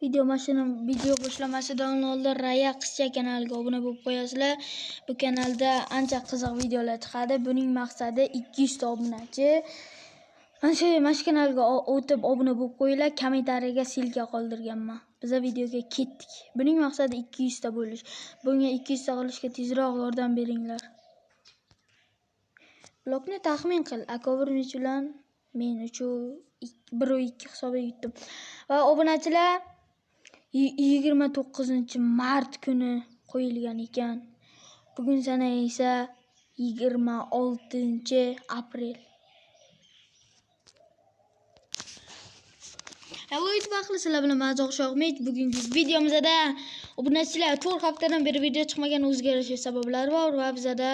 Video boshlamasidan oldin Raya qizcha kanaliga obuna bo'lib qo'yasizlar. Bu kanalda ancha qiziq videolar chiqadi. Buning maqsadi 200 ta obunachi. Mana shu kanalga o'tib obuna bo'lib qo'yinglar. Kommentariyaga ссылка qoldirganman. Biz videoga ketdik. Buning maqsadi 200 ta bo'lish. Bunga 200 ta qilishga tezroq yordam beringlar. Blokni taxmin qil. Akovirmich bilan men 3-1-2 hisobida yutdim. Va obunachilar 29-mart kuni qo'yilgan ekan. Bugun sana esa 26-aprel. Hello YouTube ahli, sizlar bilan men Zo'qshoqmich. Bugungi videomizda obunachilar 4 haftadan beri video chiqmagan, o'ziga yarasha sabablari bor va bizada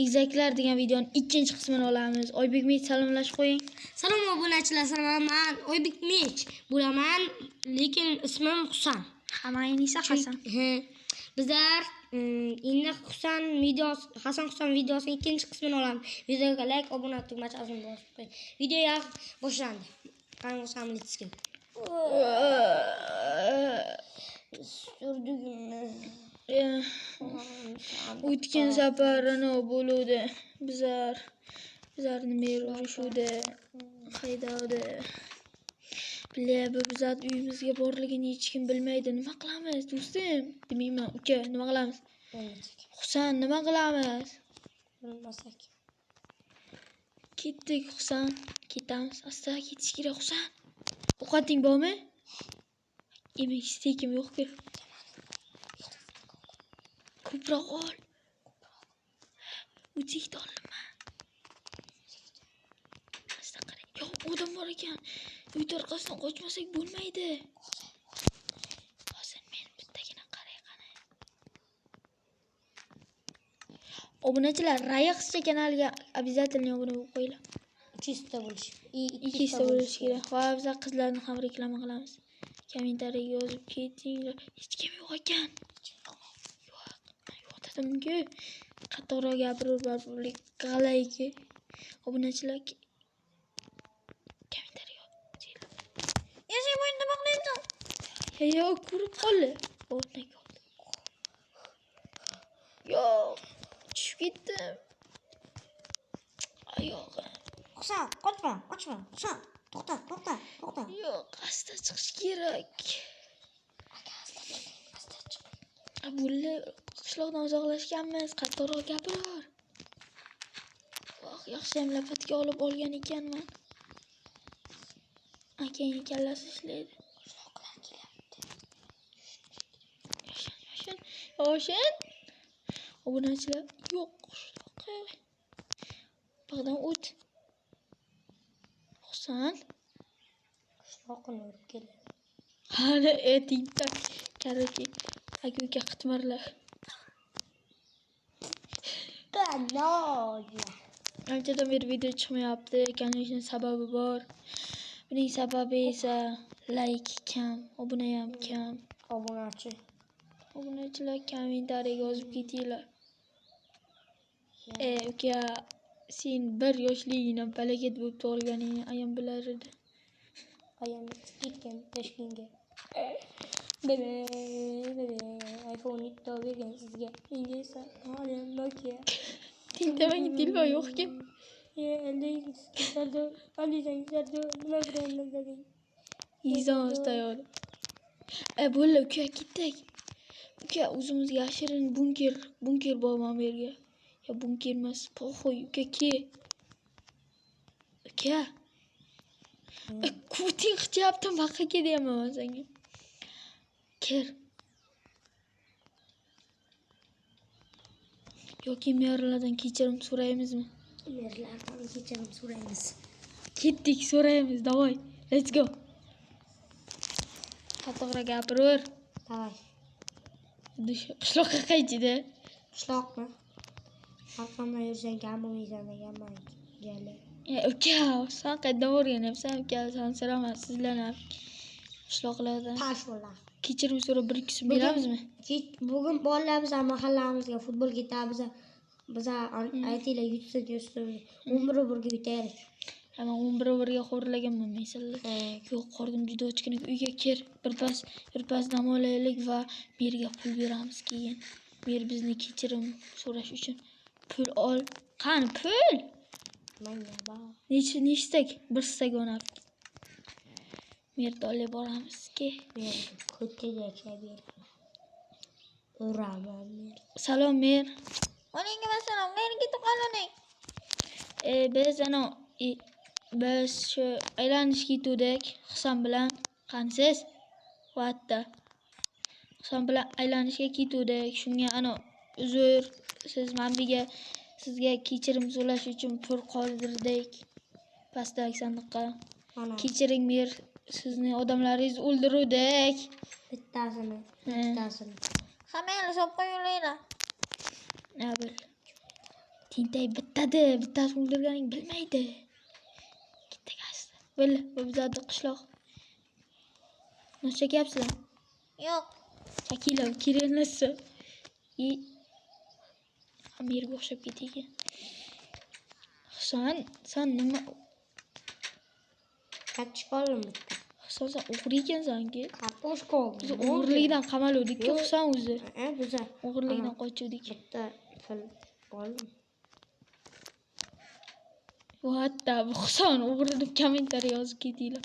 egizaklar degan videoning 2-qismini olamiz. Oybek Mech, salomlashib qo'ying. Salom obunachilar, salom, men Oybek Mech bo'laman, lekin ismim Husan. Hammaning esa Hasan. Bizlar endi Husan videosi, Hasan Husan videosining 2-qismini olamiz. Videoga like, obuna tugmachasini bosib qo'ying. Video boshlandi. Qani Husan. Surdugimni. O'tgan safarini bo'luvdi. Bizlar nima urushuvdi, haydovdi. Bile, bu bizlar uyimizga borligini hech kim bilmaydi. Nima qilamiz, do'stim? Demayman, uka, nima qilamiz? Husan, nima qilamiz? Bilmasak. Ketdik, Husan, ketamiz. Asta ketish kerak, Husan. Ovqating bormi? Yemak istekim yo'q-ku. Ko'proq ol. O'zingda olma. Asta qarang. Yo'q, odam bor ekan. Uy orqasidan qochmasak bo'lmaydi. Hozir men bittagina qaray qani. Obunachilar, Raya qizcha kanaliga обязательно obuna bo'lib qo'yinglar. 300 ta bo'lish. 200 ta bo'lish kerak. Va biz qizlarni ham reklama qilamiz. Kommentariyaga yozib ketinglar. Hech kim yo'q ekan. Yo'q. Yo'q dedim-ku. Qattiqroq gapirib baribir g'alayki. Obunachilar kommentariyaga yozinglar. Sen bu nima qilyapsan? Yo'q, ko'rib qoldi. O'rnak oldi. Yo'q, tushib ketdim. Oyog'im. Husan, qochma, qochma. Husan, to'xta, to'xta, to'xta. Yo'q, asta chiqish kerak. Asta chiq. Bo'ldi, qishloqdan uzoqlashganmiz, qattiqroq gapir. Voh, yaxshi ham lafatga olib olgan ekanman. Akangning kallasi ishlaydi. Qishloqlar kelyapti. Yoshin, yoshin, yoshin. Obunachilar, yo'q, qishloqqa. Bag'dan o't. Husan. Qishloqni urib keladi. Hali etingda. Короче, aka uka qitmirlar. Anchadan beri video chiqmayapti. Конечно, sababi bor. Buning sababi esa like kam, obuna ham kam. Obunachi. Obunachilar kommentariyaga yozib ketinglar. Uka, sen 1 yoshligingdan palakat bo'lib tug'ilganingni ayam bilar edi. Ayam ketgan Toshkentga. Bebe, bebe, iPhone 7 bergan sizga. Menga esa hali Nokia. Tintamang telefon yo'q-ku. Nima bilan deding? Yizon tayyor. Bo'ldi, uka, ketdik. Uka, o'zimizga yashirin bunker bor mana bu yerga. Ya bunker emas, poxoy, uka, ke. Uka. Kuting qichyapti, baqa ke deyapman men senga. Kir. Yoki merlardan kechirim so'raymizmi? Merlardan kechirim so'raymiz. Ketdik, so'raymiz. Давай, let's go. Qattiqroq gapiraver. Давай. Qishloqqa qaytdi. Qishloqmi? Arqamdan yursang kam bo'lmaysan deganman. Gala. Uka, sen qayerdan o'rganyapsan? Uka, sansirama, sizlar qishloqlardan. Pashvolar. Kechirim so'rab 1-2 so'm beramizmi? Bugun bolalar biz mahallamizga futbol ketamiz. Biz aytinglar yutsin, yutsin. 11-1 ga yutaylik. Men 11 birga xo'rlaganman men. Yo'q, qornim juda ochgan. Uyga kir, birpas dam olaylik va Merga pul beramiz keyin. Mer bizni kechirim so'rash uchun pul ol. Qani pul? Menga bor. Nechta? Bir stak o'nab. Merni olib boramizki. Mer ko'tigacha beraman. Uraman mer. Salom Mer. Alaykum assalom. Qayerga ketib qolding? Biz ana biz shu aylanishga ketuvdik Husan bilan. Qansiz? Vatta. Husan bilan aylanishga ketuvdik. Shunga ana uzr, siz manbiga sizga kechirim so'rash uchun pul qoldirdik. Pastdagi sandiqqa. Mana. Kechiring Mer, sizni odamlaringiz o'ldiruvdik. Bittasini, bittasini. Hammanglar solib qo'yinglar. Na bil. Tentak bittadi, bittasi o'ldirganing bilmaydi. Ketdik asta. Bil, bu bizlarni qishloq. Nima chekyapsizlar? Yo'q. Chakinglar, kerak narsa. Amirga o'xshab ketgan. Husan, sen nima? Kartoshka oldim bitta. Husan, sen o'g'ri ekansan-ki. Kartoshka oldim. Biz o'g'irlikdan qamaluvdik-ku, Husan o'zi. Biz o'g'irlikdan qochuvdik. Bitta pul oldim. Hatto bu Husan o'g'ri deb kommentariy yozib ketinglar.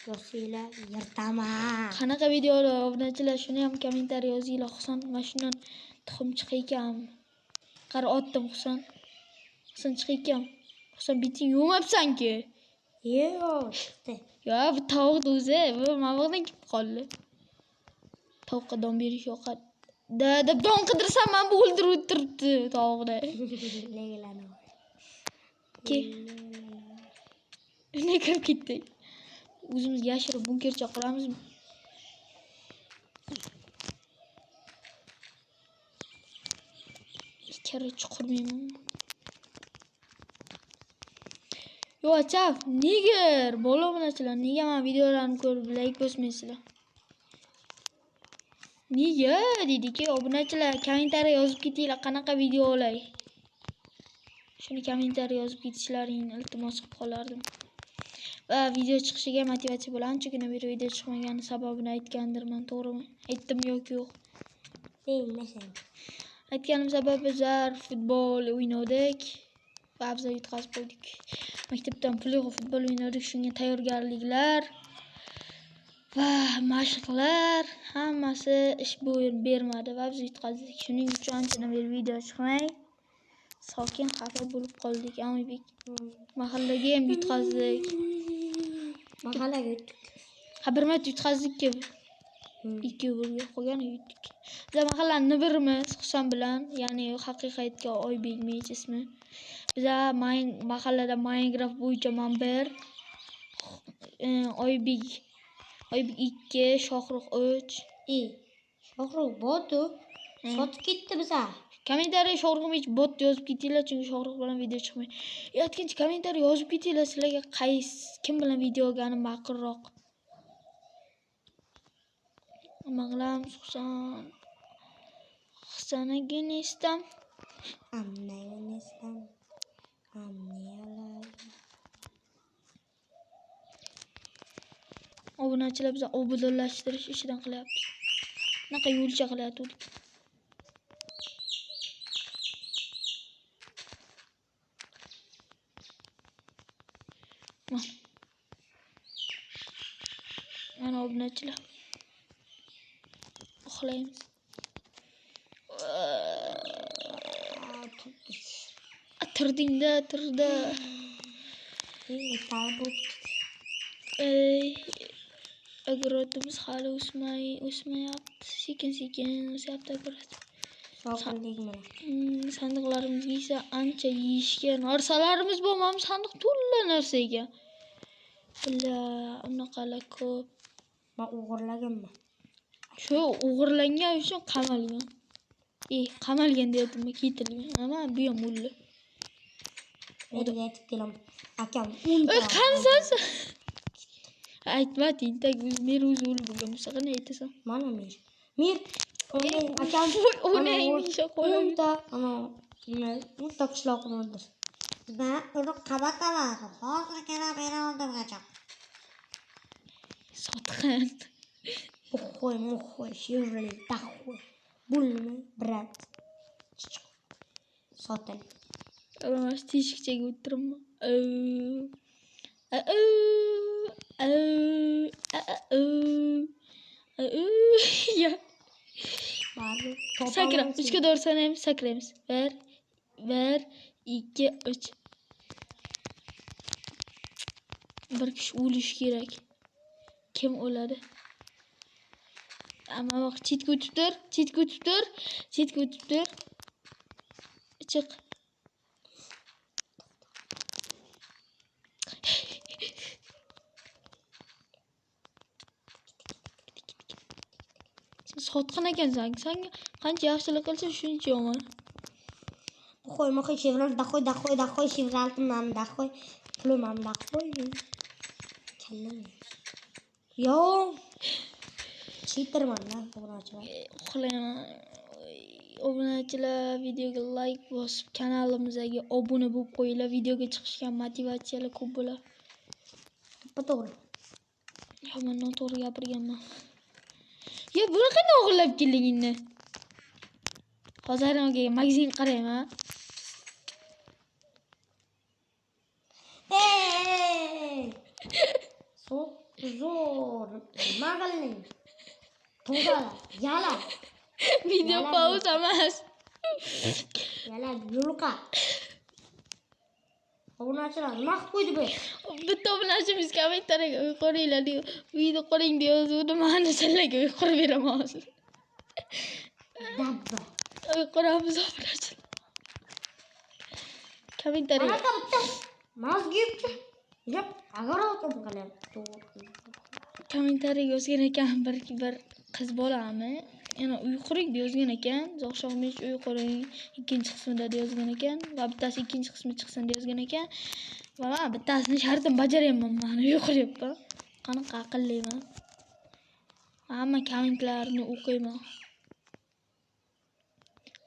Yozsanglar yirtaman. Qanaqa videolar obunachilar, shuni ham kommentariy yozinglar. Husan mana shundan tuxum chiqar. Qara otdim Husan. Husan chiqar. Husan biting yumabsan-ki. Yo'q, chiqdi. Yo, bu tovuqni o'zi, bu mabog'dan kelib qoldi. Tovuqqa don berish yo'q. Da, deb don qidirsam, men bu o'ldirib o'tiribdi tovuqni. Negalarni? Ke. Ne kirib ketdik. O'zimiz yashirib bunkercha quramizmi? Ikkara chuqurmayman. Yo, achaf, nigger, bola obunachilar, nega men videolarimni ko'rib like bosmaysizlar? Nega dediki, obunachilar, kommentariy yozib ketinglar, qanaqa video olay? Shuni kommentariy yozib ketishlaringni iltimos qilib qolardim. Va video chiqishiga motivatsiya bo'laman, chunki beri video chiqmagani sababini aytgandirman, to'g'rimi? Aytdim yoki yo'q? Bilmasam. Aytganim sababi bizlar futbol o'ynadik va bizlar yutqazib qo'ydik. Maktabdan pul yig'ib futbol o'ynadik, shunga tayyorgarliklar va mashqlar hammasi ish bermadi va biz yutqazdik. Shuning uchun anchadan beri video chiqmay sokin xafa bo'lib qoldik. Amibek mahallaga ham yutqazdik. Mahallaga yutdik. Ha, bir marta yutqazdikki. 2-1ga qolgan yutdik. Biz mahallani birimiz Husan bilan, ya'ni haqiqatga Oybek Mech ismi. Biz mahallada Minecraft bo'yicha men 1, Oybek 2, Shohrux 3. Shohrux bot-u. Sotib ketdi biza. Kommentariy Shohrux Mech bot yozib ketinglar, chunki Shohrux bilan video chiqmaydi. Aytgancha kommentariy yozib ketinglar, sizlarga qaysi kim bilan video olgani ma'qulroq. Nima qilamiz Husan? Husanagin istam. Amnagin istam. Amniyalar. Obunachilar bizni obodonlashtirish ishidan qilyapmiz. Qanaqa yo'lcha qilyapti. Mana obunachilar. Uxlaymiz. Tirdingda, tirda. Agorotimiz hali o'smayapti. Sekin-sekin o'syapti agorot. Sokinlik mana. Sandiqlarimizga esa ancha yeyishga narsalarimiz bor. Mana sandiq to'la narsa ekan. Billa, unaqalar ko'p. Men o'g'irlaganman. Shu o'g'irlangan uchun qamalgan. Qamalgan deyapman, ketilgan. Mana bu ham o'ldi. O'diga aytib kelaman. Akam, qansan? Aytma, tentak, men o'zi o'lib bo'lgan bo'lsa, qanday aytasan? Mana Mir. Mir, akam, o'nang isha qo'ydi. Ana, o'nta qishloqni o'ldir. Ben uni qabataman. Hozirgina meni oldimgacha. Sotqin. Muxoy, muxoy, Chevrolet, daxoy. Bo'lmi, brat. Sotil. Mana shu teshikchaga o'tiribman. Ya. Sakra. 3ga 4 sanaymiz, sakraymiz. 1 1 2 3. Bir kishi o'lishi kerak. Kim o'ladi? Amma bak chetga o'tib tur, chetga o'tib tur, chetga o'tib tur. Chiq. Sen sotqin ekansan. Senga qancha yaxshilik qilsa shuncha yomon. Qo'y, mo'y, Chevrolet, daxoy, daxoy, daxoy, Chevroletim ham daxoy, pulim ham daxoy. Kallam. Yo. Cheaterman-da, obunachilar. Uxlayman. Obunachilar, videoga like bosib, kanalimizga obuna bo'lib qo'yinglar. Videoga chiqishga motivatsiyalar ko'p bo'ladi. To'g'ri. Yo, men noto'g'ri gapirganman. Ya, buni qanday o'g'irlab kelding endi? Hozir aka magazin qarayman. Ey! Zo'r. Nima qilding? To'g'ri, yala. Video pauza emas. Yala, yulqa. Obunachilar nima qilib qo'ydi bu? Bitta obunachimiz kommentariyaga uy quringlar, video quring deb yozuvdi. Mani sizlarga uy qurib beraman hozir. Dabba. Uy quramiz obunachilar. Kommentariya. Mana bitta mazgibchi. Yo'q, ag'arotim qilyapti. Kommentariyaga yozgan ekan bir qiz bolami? Yana uy quring deb yozgan ekan. Zo'xshomich uy quring ikkinchi qismida deb yozgan ekan va bittasi ikkinchi qismi chiqsin deb yozgan ekan. Va men bittasini shartini bajaryapman, mana uy quryapman. Qanaqa aqlliman. Hamma kommentlarni o'qiyman.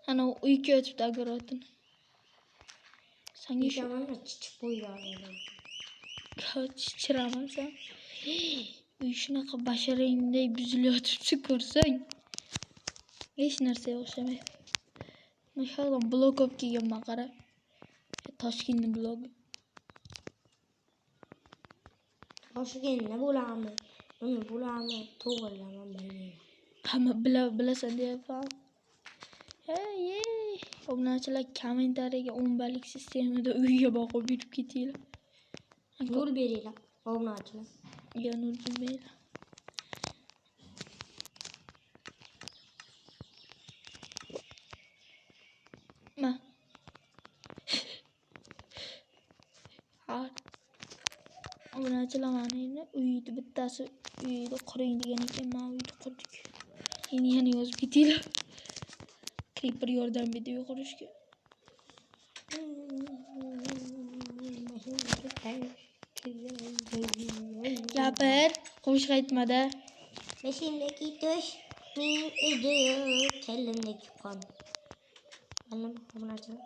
Ana uyga o'tibdi agorotini. Senga shu chichib qo'ygan. Chichiraman sen. Uy shunaqa basharangday buzilayotibdi ko'rsang. Hech narsaga o'xshamaydi. Men hozir blok olib kelganman, qara. Toshkentning blogi. Toshkentni bo'ladimi? Uni bo'ladimi? To'g'rilaman bilmayman. Hamma bilasan deyapman. Hey, ey. Obunachilar kommentariyaga 10 balik sistemada uyga boqib yurib ketinglar. Yo'l beringlar, obunachilar. Ya nur bermanglar. Ma. Ha. Obunachilar mana endi uyni bittasi uyni quring degan ekan, mana uyni qurdik. Endi yana yozib ketinglar. Creeper yordam berdi uy qurishga. Gapir, qo'shiq aytmada. Beşimdeki tush ming edi, kallamdagi qon. Bildim, obunachilar.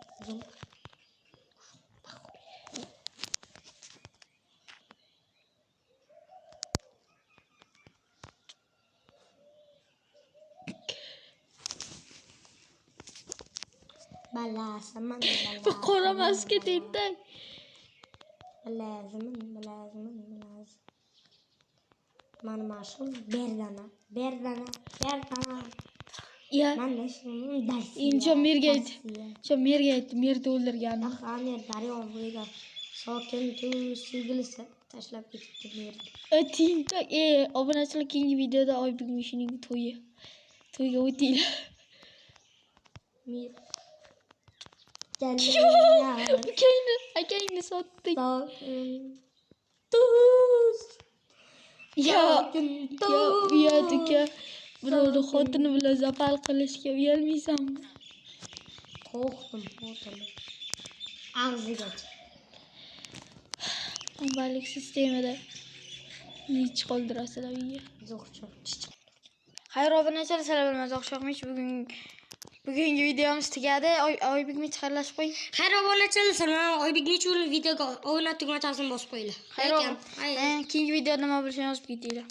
Balasaman, Bu qora maska tentak. Balasaman, balasaman, balasaman. Mani mashhur Berdana, Berdana, Berdana. Ya. Mana shuni darsi. Endi merga ayt. Shu merga ayt, merni o'ldirgani. Amir daryo bo'yiga sokin tu sevgilisi tashlab ketibdi merni. Tentak, obunachilar keyingi videoda Oybek Mishining to'yi. To'yga o'tinglar. Mir. Akangni, akangni sotdik. Sokin tuz. Ya, ya uyat uka. Birovni xotini bilan zapal qilishga uyalmaysanmi? Qo'rqdim, xotini. Og'zigacha. Balik sistemada nech qoldirasizlar uyga? Zo'rcha. Xayr, obunachilar, sizlar bilan Zo'xshomich. Bugun Bugungi videomiz tugadi. Oybek mech xayrlashib qo'y. Xayr obunachilar, sizlar Oybek necha videoga obuna tugmachasini bosib qo'yinglar. Xayr. Xayr. Keyingi videoda nima bo'lishini yozib ketinglar.